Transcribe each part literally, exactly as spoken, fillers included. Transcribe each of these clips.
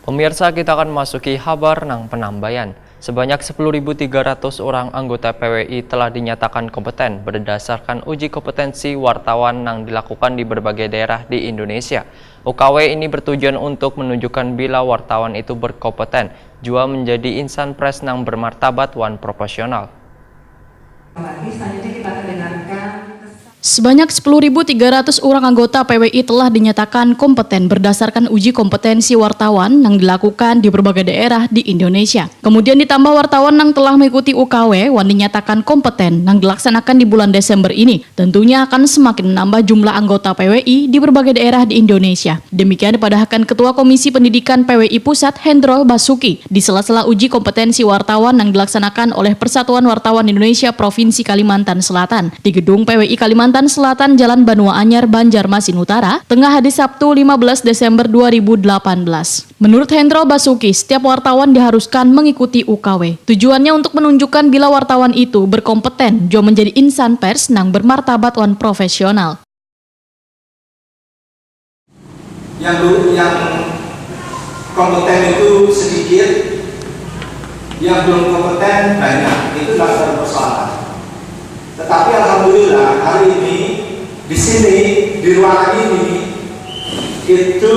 Pemirsa, kita akan masuki habar nang penambayan. Sebanyak sepuluh ribu tiga ratus orang anggota P W I telah dinyatakan kompeten berdasarkan uji kompetensi wartawan nang dilakukan di berbagai daerah di Indonesia. U K W ini bertujuan untuk menunjukkan bila wartawan itu berkompeten, jua menjadi insan pers nang bermartabat wan profesional. Sebanyak sepuluh ribu tiga ratus urang anggota P W I telah dinyatakan kompeten berdasarkan uji kompetensi wartawan nang dilakukan di berbagai daerah di Indonesia. Kemudian ditambah wartawan nang telah mengikuti U K W wan dinyatakan kompeten nang dilaksanakan di bulan Desember ini, tentunya akan semakin menambah jumlah anggota P W I di berbagai daerah di Indonesia. Demikian dipadahkan Ketua Komisi Pendidikan P W I Pusat, Hendro Basuki, di sela-sela uji kompetensi wartawan yang dilaksanakan oleh Persatuan Wartawan Indonesia Provinsi Kalimantan Selatan di Gedung P W I Kalimantan Selatan, Jalan Banua Anyar, Banjarmasin Utara, tengah hari Sabtu, lima belas Desember dua ribu delapan belas. Menurut Hendro Basuki, setiap wartawan diharuskan mengikuti U K W. Tujuannya untuk menunjukkan bila wartawan itu berkompeten, jua menjadi insan pers nang bermartabat wan profesional. Yang yang kompeten itu sedikit, yang belum kompeten banyak. Itu adalah satu persoalan. Tetapi alhamdulillah, hari ini di sini, di ruangan ini, itu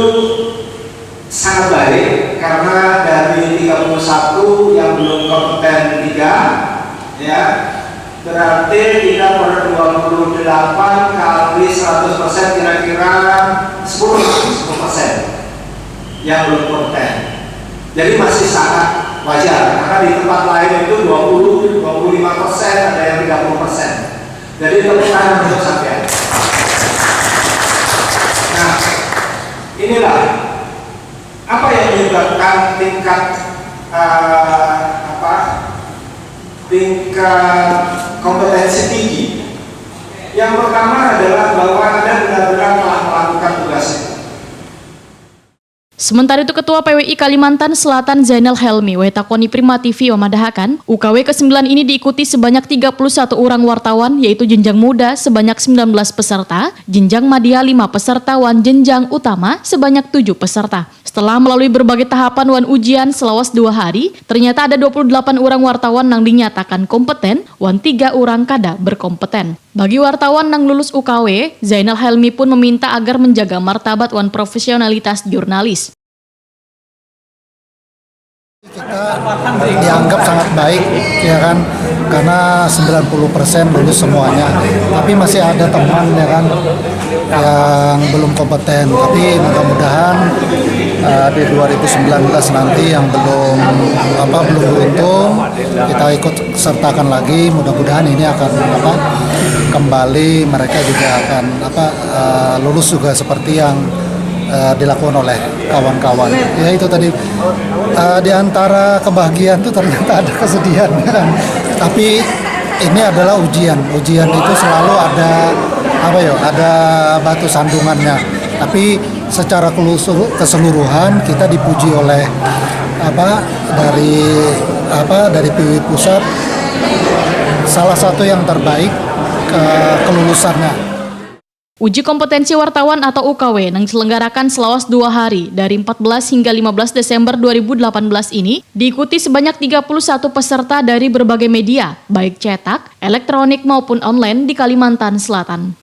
sangat baik karena dari tiga puluh satu yang belum kompeten tiga, ya, berarti kita per dua puluh delapan kali seratus persen kira-kira sepuluh, sepuluh persen yang belum kompeten. Jadi masih sangat wajar karena di tempat lain itu dua puluh, dua puluh lima persen, ada yang tiga puluh persen. Jadi tepuk tangan untuk sampean. Nah, inilah apa yang menyebabkan tingkat uh, apa tingkat kompetensi tinggi. Yang pertama adalah bahwa Anda benar-benar telah melakukan tugasnya. Sementara itu, Ketua P W I Kalimantan Selatan, Zainal Helmi, wetakoni Prima T V, memadahakan, U K W kesembilan ini diikuti sebanyak tiga puluh satu orang wartawan, yaitu jenjang muda sebanyak sembilan belas peserta, jenjang madya lima peserta, wan jenjang utama sebanyak tujuh peserta. Setelah melalui berbagai tahapan wan ujian selawas dua hari, ternyata ada dua puluh delapan orang wartawan nang dinyatakan kompeten, wan tiga orang kada berkompeten. Bagi wartawan nang lulus U K W, Zainal Helmi pun meminta agar menjaga martabat wan profesionalitas jurnalis. Kita dianggap sangat baik, ya kan, karena sembilan puluh persen lulus semuanya. Tapi masih ada teman, ya kan, yang belum kompeten. Tapi mudah-mudahan uh, di dua ribu sembilan belas nanti yang belum apa belum beruntung, kita ikut sertakan lagi. Mudah-mudahan ini akan apa kembali, mereka juga akan apa uh, lulus juga seperti yang uh, dilakukan oleh kawan-kawan. Ya, itu tadi uh, di antara kebahagiaan itu ternyata ada kesedihan, ya kan? Tapi ini adalah ujian. Ujian itu selalu ada apa ya? Ada batu sandungannya. Tapi secara keseluruhan kita dipuji oleh apa dari apa dari P W I pusat, salah satu yang terbaik uh, kelulusannya. Uji kompetensi wartawan atau U K W yang diselenggarakan selawas dua hari, dari empat belas hingga lima belas Desember dua ribu delapan belas ini, diikuti sebanyak tiga puluh satu peserta dari berbagai media, baik cetak, elektronik maupun online di Kalimantan Selatan.